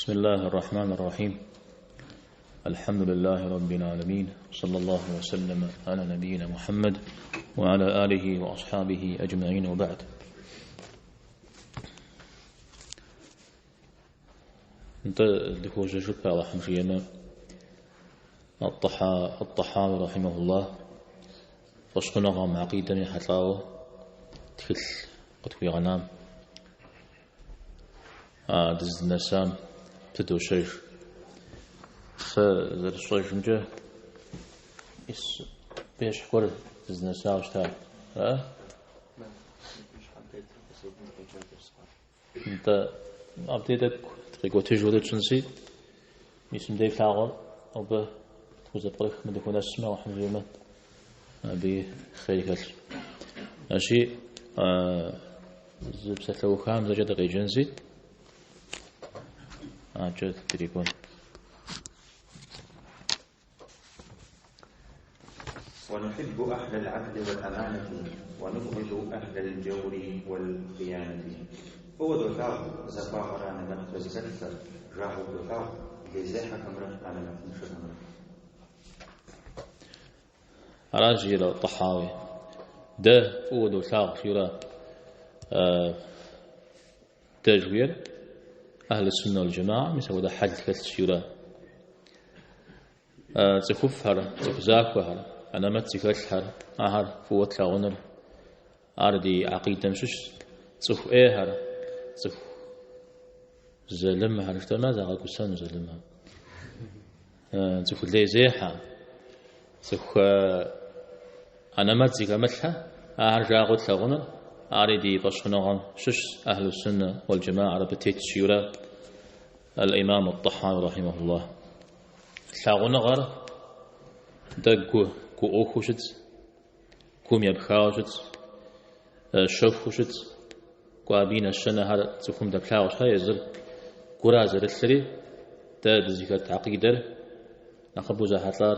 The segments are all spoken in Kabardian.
بسم الله الرحمن الرحيم الحمد لله رب العالمين صلى الله وسلم على نبينا محمد وعلى آله وأصحابه أجمعين وبعد Нтӏэ дыхуожьэжыпэ Алыхьым жиӏэмэ, Ат-Тӏыхьауи рахьимэхуллах фӏэщхъуныгъэм, акъидэм ехьэлӏауэ тхылъ къытхуигъэнам, а дыздынэсам пыдощэж. Сэ зэрысщӏэжымкӏэ, мис ещхь гуэр дыздынэсауэ щыта, а? Нтӏэ, абдей тӏэкӏу дыкъикӏуэтыжу хуэдэу тщӏынси, мис мыбдей флъагъур нобэ тхузэпкърыхмэ, дыхунэсмэ, Алыхьым жиӏэмэ, абыи хъер хэлъщ. Аращи, зы псалъэухам зэкӏэ дыкъеджэнси, акӏэ дрикӏуэн. ونحب أهل العدل والأمانة ونبغض أهل الجور والخيانة. Фӏыуэ долъагъу захуагъэрэ анэмэтрэ зыхэлъхэр, жагъуэу долъагъу лейзехьэхэмрэ анэмэтыншэхэмрэ. Аращ жиӏэр Тӏыхьауи. Дэ фӏыуэ долъагъу жиӏэурэ дэ жыхуиӏэр Ахьлу суннэ уал джэмаӏэм мис апхуэдэ хьэл хэлъщ жиӏэурэ. Цӏыхуфӏхэр, цӏыху захуэхэр, анэмэт зыхэлъхэр, ахэр фӏыуэ тлъагъуныр, ар ди акъидэм щыщщ. Цӏыху ӏейхэр, цӏыху залымхэр жытӏэмэ, загъэгусэну залымхэр. Цӏыху лейзехьэ, цӏыху анэмэт зыхэмылъхэр, ахэр жагъуэу тлъагъуныр, ари ди фӏэщхъуныгъэм щыщщ, Ахьлу суннэ уал джэмаӏэр абы тетщ, жиӏэурэ Аль-Имам ат-Тӏыхьауи рахьимэхуллах. Лъагъуныгъэр дэ гу, гу ӏуэхуу щытщ, гум епхауэ щытщ, щэхуу щытщ. Кӏуэ абы и нэщэнэхэр цӏыхум дэплъагъу щхьэ езыр гура зэрылъри, дэ дызыхэт акъидэр нэхъыбэу зэхьэлӏар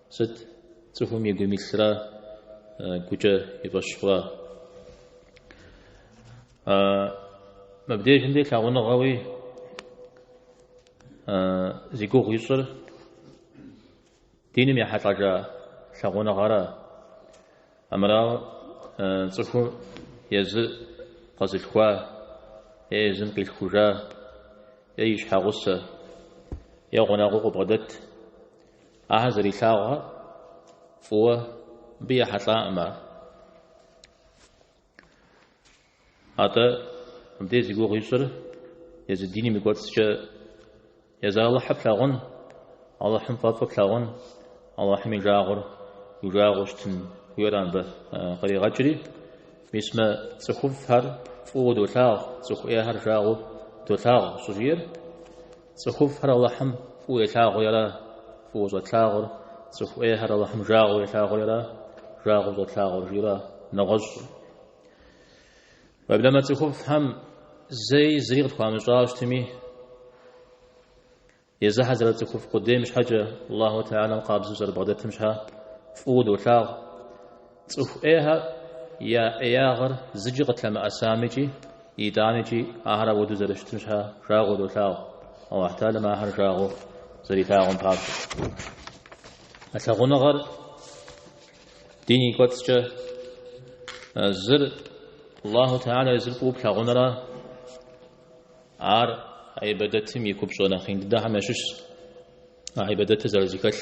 сыт? Цӏыхум и гум илъра, гукӏэ и фӏэщ хъура? Мыбдежым дей лъагъуныгъэуи зи гугъу ищӏыр диным ехьэлӏэжа лъагъуныгъэра. Амырауэ цӏыхум езыр къэзылъхуа, е езым къилъхужа, е и щхьэгъусэ, е гъунэгъуу къыбгъэдэт, ахэр зэрилъагъухэр фӏыуэ мыбы ехьэлӏакъым ар. Атӏэ, мыбдеж зи гугъу ищӏыр езы диным и кӏуэцӏкӏэ езы Алыхьыр плъагъун, Алыхьым фӏэфӏыр плъагъун, Алыхьым и жагъуэр уи жагъуэу щытын хуейра мыбы къригъэкӏри, мис мы цӏыхуфӏхэр фӏыуэ долъагъу, цӏыху ӏейхэр жагъуэу долъагъу щӏыжиӏэр, цӏыхуфӏхэр Алыхьым фӏыуэ елъагъури ара фӏыуэ щӏэтлъагъур, цӏыху ӏейхэр Алыхьым жагъуэу елъагъури ара жагъуэу щӏэтлъагъур жиӏэра нэгъуэщӏ. Уеблэмэ цӏыхуфӏхэм зэи зыри къытхуамыщӏауэ щытми, езыхэр зэрыцӏыхуфӏ къудейм щхьэкӏэ, Аллаху Тэхьэлам къабзэу зэрыбгъэдэтым щхьэ фӏыуэ долъагъу. Цӏыху ӏейхэр я ӏеягъэр зыкӏи къытлъэмыӏэсамикӏи, итӏаникӏи ахэр апхуэдэу зэрыщытым щхьэ жагъуэу долъагъу. Аллаху Тэхьэлам ахэр жагъуэу зэрилъагъум папщӏэ. А лъагъуныгъэр Дин и кӏуэцӏкӏэ зыр Аллаху Тэхьэлэ езыр фӏыуэ плъагъунра, ар а ибадэтым и купщӏэ нэхъ ин дыдэхэм ящыщщ, а ибадэтыр зэрызэхэлъ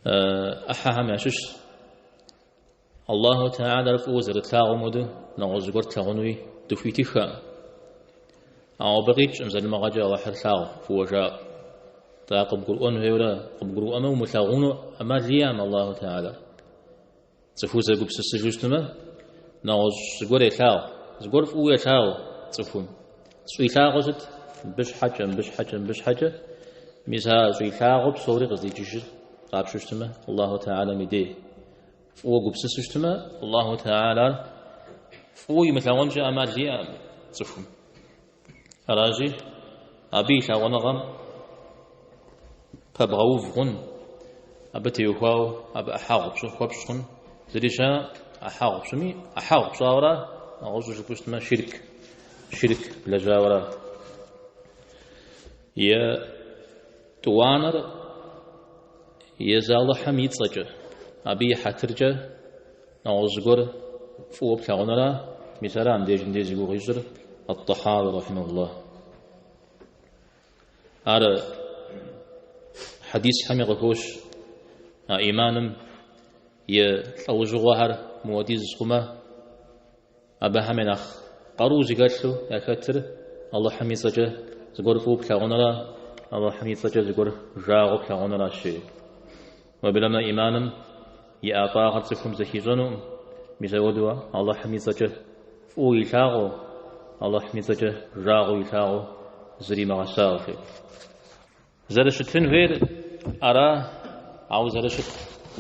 ӏыхьэхэм ящыщщ. Аллаху Тэхьэлэр фӏыуэ зэрытлъагъум хуэдэу нэгъуэщӏ зыгуэр тлъагъунуи дыхуитыххэкъым. Ауэ абы къикӏкъым залымыгъэкӏэ Алыхьыр лъагъу фӏыуэ жаӏэу. Атӏэ ар къыбгурыӏуэн хуейуэрэ, къыбгурыӏуэмэ умылъагъуну ӏэмал иӏэкъым Аллаху Тэхьэлэр. Цӏыхур зэгупсысыжу щытмэ, нэгъуэщӏ зыгуэр елъагъу, зыгуэр фӏыуэ елъагъу цӏыхум. Щӏилъагъур сыт? Мыбы щхьэкӏэ, мыбы щхьэкӏэ, мыбы щхьэкӏэ. Мис а щӏилъагъур псори къыздикӏыжыр къапщу щытмэ, Аллаху Тэхьэлэм и дей. Фӏыуэ гупсысу щытмэ, Аллаху Тэхьэлэр фӏыуэ имылъагъункӏэ ӏэмал иӏэкъым цӏыхум. Аращи, абы и лъагъуныгъэм пэбгъэув хъун, абы теухуауэ абы ӏыхьэгъу пщӏы хуэпщӏ хъун, зыри щыӏэкъым, ӏыхьэгъу пщӏыми, ӏыхьэгъу пщӏауэра, нэгъуэщӏу жыпӏэу щытмэ, ширк, ширк блэжьауэра. Етӏуанэр езы Алыхьым и цӏэкӏэ, абы и хьэтыркӏэ нэгъуэщӏ зыгуэр фӏыуэ плъагъунура, мис ара мыбдежым дей зи гугъу ищӏыр Ат-Тӏэхьауи рахьимэхуллахь. Ар хьэдисхэми къыхощ а иманым и лӏэужьыгъуэхэр мыуэдиз хъумэ, Абыхэм я нэхъ къару зыхэлъу яхэтыр Алыхьым и цӏэкӏэ зыгуэр фӏыуэ плъагъунура, Алыхьым и цӏэкӏэ зыгуэр жагъуэу плъагъунуращ, жери. Уеблэмэ иманым и ӏэфӏагъыр цӏыхум зэхищӏэнукъым, мис апхуэдэу Алыхьым и цӏэкӏэ фӏыуэ илъагъуу, Алыхьым и цӏэкӏэ жагъуэу илъагъуу зримыгъэсауэ, жери. Зэрыщытын хуейр ара, ауэ зэрыщыт,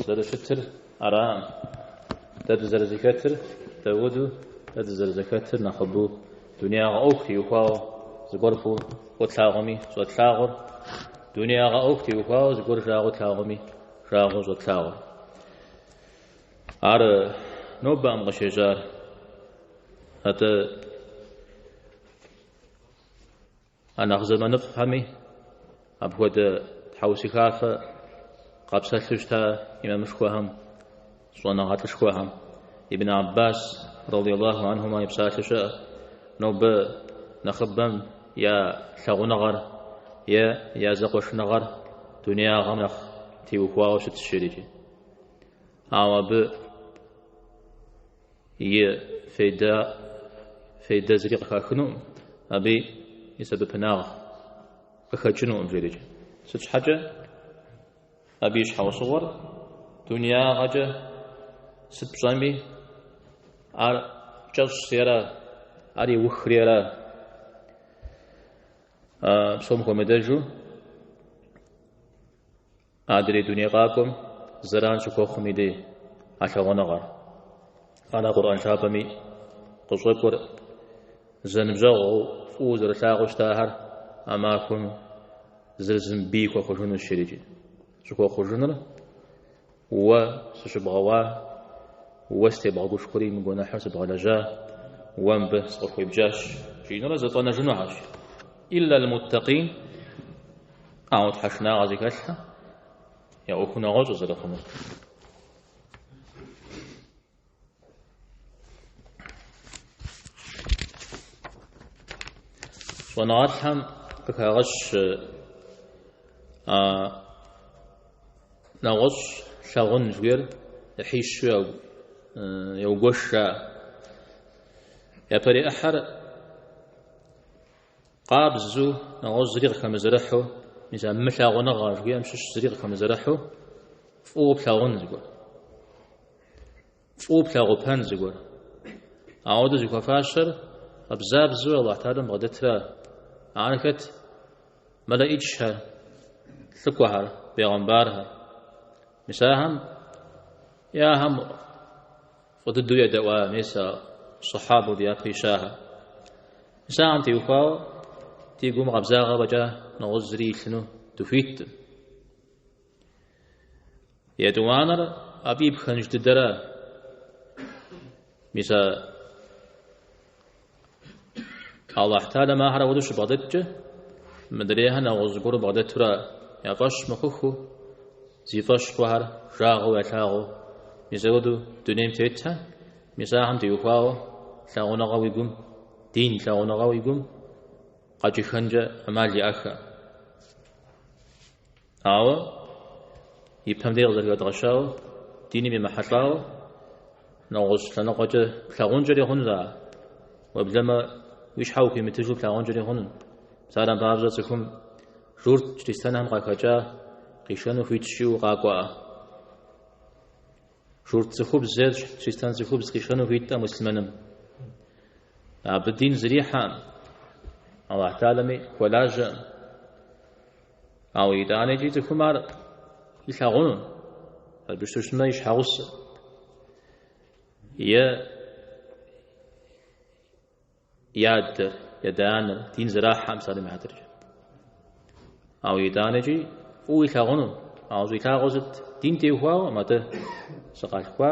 зэрыщытыр араӏым. Дэ дызэрызэхэтыр дауэду, дэ дызэрызэхэтыр нэхъыбэу дунеягъэ ӏуэху теухуауэ зыгуэр фӏыуэ тлъагъуми щӏэтлъагъур, дунеягъэ ӏуэху теухуауэ зыгуэр жагъуэу тлъагъуми жагъуэу щӏэтлъагъур. Ар нобэкъым къыщежьар. Атӏэ А нэхъ зэманыфӏхэми апхуэдэ тхьэусыхафэ къапсэлъу щыта имамышхуэхэм, щӏэныгъэлӏышхуэхэм. Ибн Аббас, радиаллаху анхума, и псалъэу щыӏэ, нобэ нэхъыбэм я лъагъуныгъэр е я зэкъуэшыныгъэр дунеягъэм нэхъ теухуауэ щытщ, жерикӏи. Ауэ абы и фейдэ, фейдэ зыри къыхахынукъым, абы и сэбэпынагъ къыхэкӏынукъым, жерикӏи. Сыт щхьэкӏэ? Абы и щхьэусыгъуэр дунеягъэкӏэ сыт пщӏэми, ар кӏэщӏщи ара, ар иухри ара. Псом хуэмыдэжу Адрей дуней къакӏуэм зэран щыхуэхъум и дей а лъагъуныгъэр. Ара Къурӏэн лъапӏэми къыщӏэкӏуэр зэныбжьэгъуу фӏыуэ зэрылъагъуу щытахэр а махуэм зыр зым бий хуэхъужынущ жерикӏи. Щӏыхуэхъужынур уэ сыщыбгъэуа, уэ сытебгъэгушхуэри мы гуэныхьыр сыбгъэлэжьа, уэ мыбы сыкъыхуебджащ, жиӏэнурэ зэфӏэнэжынухьэщ. Илля аль-муттакъин. Ауэ тхьэшынагъэ зыхэлъхэм я ӏуэху нэгъуэщӏу зэрыхъунур. Щӏэныгъэлӏхэм къыхагъэщ а нэгъуэщӏ лъагъун жыхуиӏэр ӏыхьищу яугуэш жаӏэ. Япэрей ӏыхьэр Къабзэу, нэгъуэщӏ зыри къыхэмызэрыхьу, мис а мылъагъуныгъэ жыхуиӏэм щыщ зыри къыхэмызэрыхьу, фӏыуэ плъагъун зыгуэр. Фӏыуэ плъагъупэн зыгуэр. Ауэдэ зыхуэфащэр къабзабзэу Аллахь Тэхьэлам бгъэдэтра. Ар хэт? Мэлэӏичхэр, лӏыкӏуэхэр, бегъымбархэр. Мис ахэм е ахэм фӏы дыдэу едэӏуа, мис а сахьабэу ди япэ ищахэр. Мис ахэм теухуауэ ди гум къабзагъэ фӏэкӏа нэгъуэщӏ зыри илъыну дыхуиткъым. Етӏуанэр абы и пхэнж дыдэра. Мис а Аллахь Тэхьэлам ахэр ауэдэу щыбгъэдэткӏэ, мыдрейхэр нэгъуэщӏ зыгуэру бгъэдэтурэ я фӏэщ мыхъуху, зи фӏэщ хъухэр жагъуэу ялъагъуу, мис ауэдэу дунейм тетхэр, мис ахэм теухуауэ лъагъуныгъэ уи гум, дин лъагъуныгъэ уи гум къэкӏыхэнкӏэ ӏэмал иӏэххэ. Ауэ и пэм дей къызэрыхэдгъэщауэ, диным емыхьэлӏауэ, нэгъуэщӏ лъэныкъуэкӏэ плъагъункӏэри хъунущ ар. Уеблэмэ, уи щхьэ ухуимытыжу плъагъункӏэри хъуну. Псалъэм папщӏэ цӏыхум журт чристэнхэм къахэкӏа къишэну хуитщ жиӏэу къакӏуэӏэ. Журт цӏыхубз е чристэн цӏыхубз къишэну хуиткъэ муслъымэным. Абы дин зрихьэкъым, Аллахь Тэхьэлами хуэлажьэкъым. Ауэ итӏанэ икӏи цӏыхум ар илъагъуну, абы щыщмэ и щхьэгъусэ е и адэр, и адэ-анэр, дин зэрахьэм псалъэм и хьэтыркӏэ. Ауэ итӏанэ икӏи фӏыуэ илъагъуну, ауэ щӏилъагъур сыт? Дин теухуауэкъым, атӏэ сыкъалъхуа,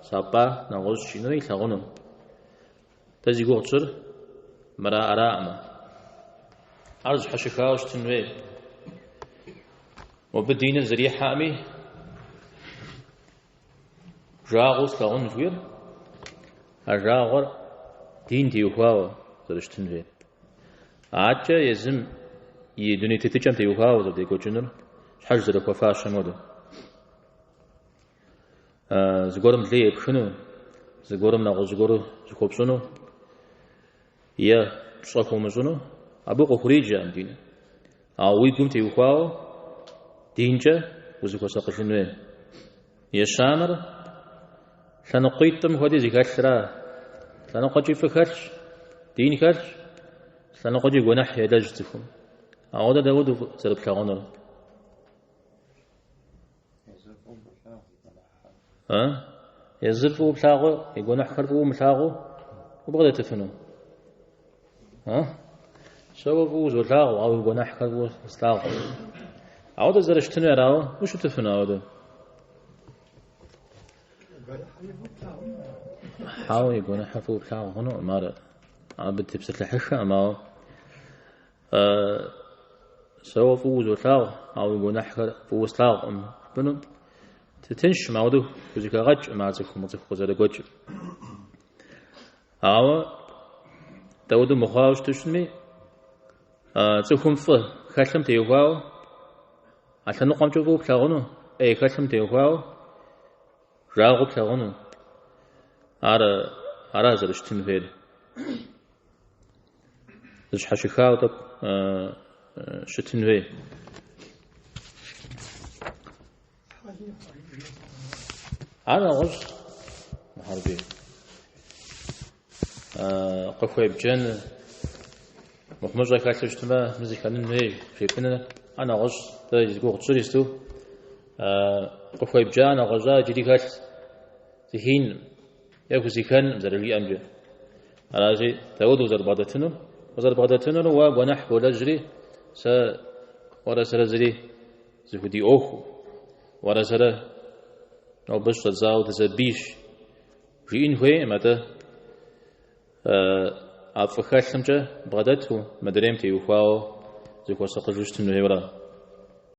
сапӏа, нэгъуэщӏ жиӏэнурэ илъагъуну. Дэ зи гугъу тщӏыр мыра араӏымэ. Ар зыщхьэщыхауэ щытын хуей. Мобы диныр зэрихьэми, жагъуэу слъагъун жыхуиӏэр, а жагъуэр дин теухуауэ зэрыщытын хуейр. Адэкӏэ езым и дуней тетыкӏэм теухуауэ зэрыдекӏуэкӏынур щхьэж зэрыхуэфащэм хуэдэу. Зыгуэрым лей епхыну, зыгуэрым нэгъуэщӏ зыгуэру зыхуэпщӏыну е пщӏэ хуомыщӏыну, абы къыхуриджэкъым диныр. Ауэ уи гум теухуауэ динкӏэ узыхуэсакъыжын хуей. Ещанэр лъэныкъуитӏым хуэди зыхэлъра. Лъэныкъуэкӏи фӏы хэлъщ, дин хэлъщ, лъэныкъуэкӏи гуэныхь елэжь цӏыхум. Ауэдэ дауэдэу зэрыплъагъунур? Езыр фӏыуэ плъагъуу, и гуэныхьхэр фӏыуэ умылъагъуу убгъэдэтыфыну? Сэ уэ фӏыуэ узолъагъу, ауэ уи гуэныхьхэр фӏыуэ слъагъу. Ауэдэ зэрыщытыну арауэ ущытыфыну ауэдэ? Хьэуэ, и гуэныхьыр фӏыуэ плъагъу хъунукъым, ар абы тепсэлъыхьыххэкъым, ауэ Сэ уэ фӏыуэ узолъагъу, ауэ уи гуэныхьхэр фӏыуэ слъагъукъым жыпӏэну тыншкъым, ауэдэу хузэхэгъэкӏкъым ар цӏыхум, цӏыху къызэрыгуэкӏым. Ауэ дауэдэу мыхъуауэ щыту щытми, цӏыхум фӏы хэлъым теухуауэ, а лъэныкъуэмкӏэ фӏыуэ плъагъуну, ӏей хэлъым теухуауэ, жагъуэу плъагъуну, ар ара зэрыщытын хуейр. Зыщхьэщыхауэ тӏэкӏу щытын хуей. Ар нэгъуэщӏ, Мухьэрбий. Къыхуебджэн мыхъумыщӏэ хэлъу щытмэ, мы зыхэнын хуей жепӏэныр, ар нэгъуэщӏ, дэ зи гугъу тщӏыр исту. Къыхуебджа нэгъуэщӏа иджыри хэлъ, зыхинкъым. Е хузэхэнкъым зэрыжиӏэмкӏэ. Аращи, дауэдэу узэрыбгъэдэтынур? Узэрыбгъэдэтынур уэ гуэныхь болэжьри, сэ уэрэ сэрэ зыри зыхудиӏуэху, уэрэ сэрэ нобэ щыщӏэдзауэ дызэбийщ. Жиӏэн хуейкъым, атӏэ а фӏы хэлъымкӏэ бгъэдэту, мыдрейм теухуауэ зыхуэсакъыжу щытын хуейуэра.